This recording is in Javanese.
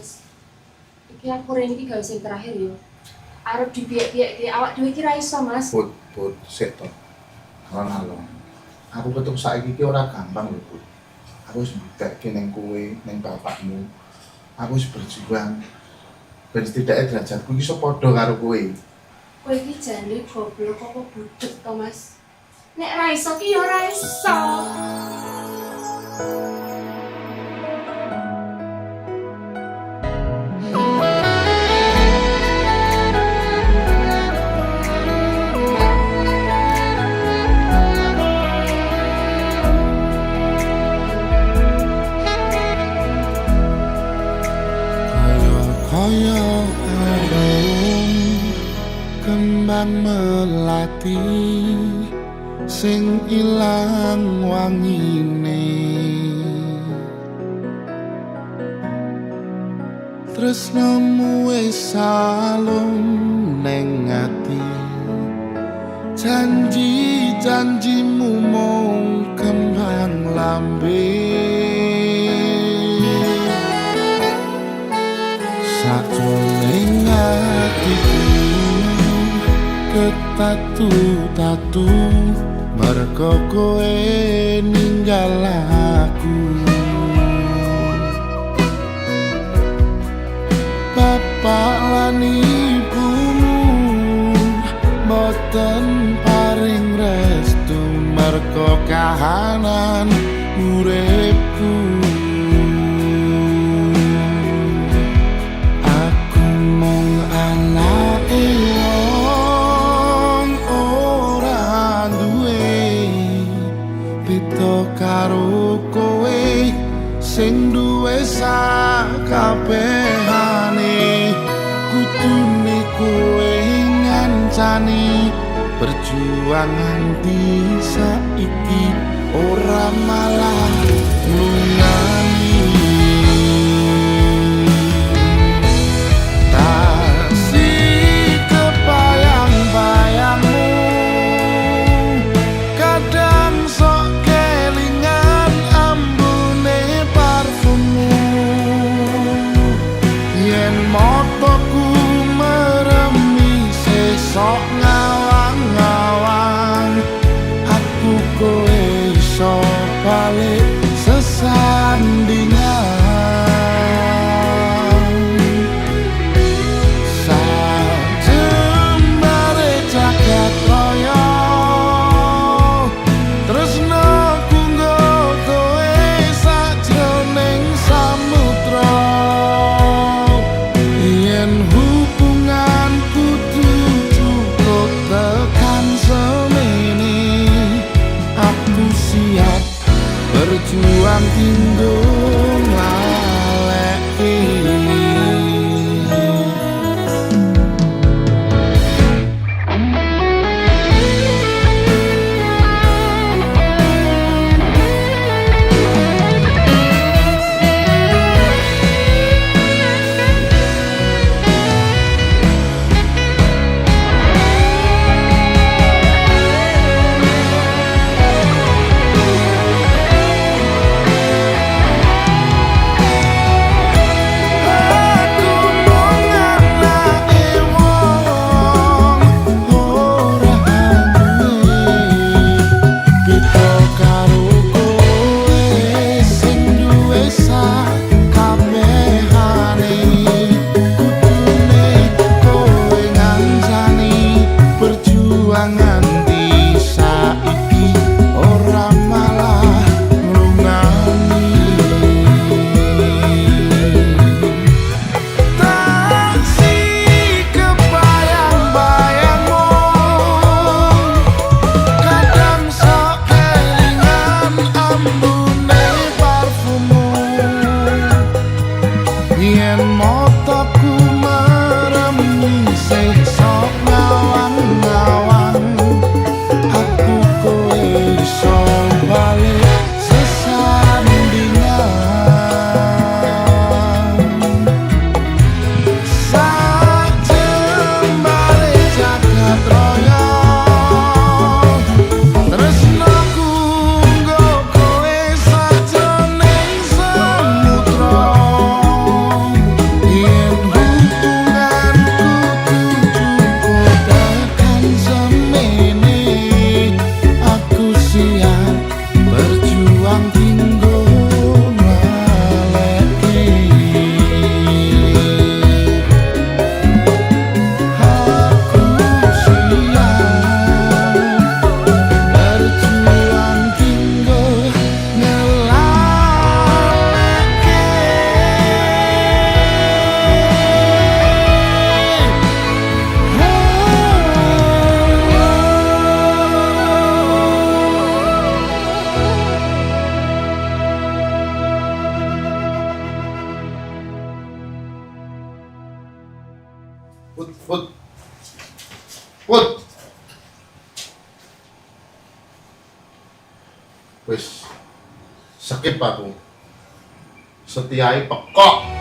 Mas. Iki aku rene iki gawe sing terakhir yo. Arep dipiye-piye awak dhewe iki ra iso, Mas. Put, put, sik to. Alon-alon. Aku ketuk saiki iki ora gampang lho, Put. Aku wis mbuktekke ning kowe, ning bapakmu. Aku wis berjuang ben setidaknya derajatku iki iso padha karo kowe. Kowe iki jane goblok apa budek to, Mas? Nek ra iso ki ya ora iso. Kaya arum kembang melati sing ilang wangine, tresnamu wis alum neng ati, janji-janjimu mung kembang lambe. Sakjroning atiku ketatu-tatu mergo kowe ninggal aku. Bapak lan ibumu boten paring restu mergo kahanan uripku. Aku mung anake wong ora duwe beda karo kowe sing duwe sakabehane. Kudune kowe ngancani berjuang nganti saiki ora malah nglungani. Tasih kebayang-bayangmu, kadang sok kelingan ambune parfummu. Yen motoku meremi sesok ngawang-ngawang, aku kowe iso balik sesandingan. Sajembare jagat raya, tresnaku nggo kowe sajroning samudra. Yen hubungan kudu cukup tekan semene, aku siap berjuang tinggo nglaleke. Aku mung anake wong ora duwe beda karo kowe sing duwe sakabehane. Kudune kowe ngancani berjuang nganti saiki ora malah nglungani. Tasih kebayang-bayangmu, kadang sok kelingan ambune parfummu. Yen motoku merem sesok ngawang-ngawang, aku kowe iso balik sesandingan. Sajembare jagat raya, tresnaku nggo kowe sajroning samudra. Put, put. Put. Wis. Skip aku. Setiae pekok.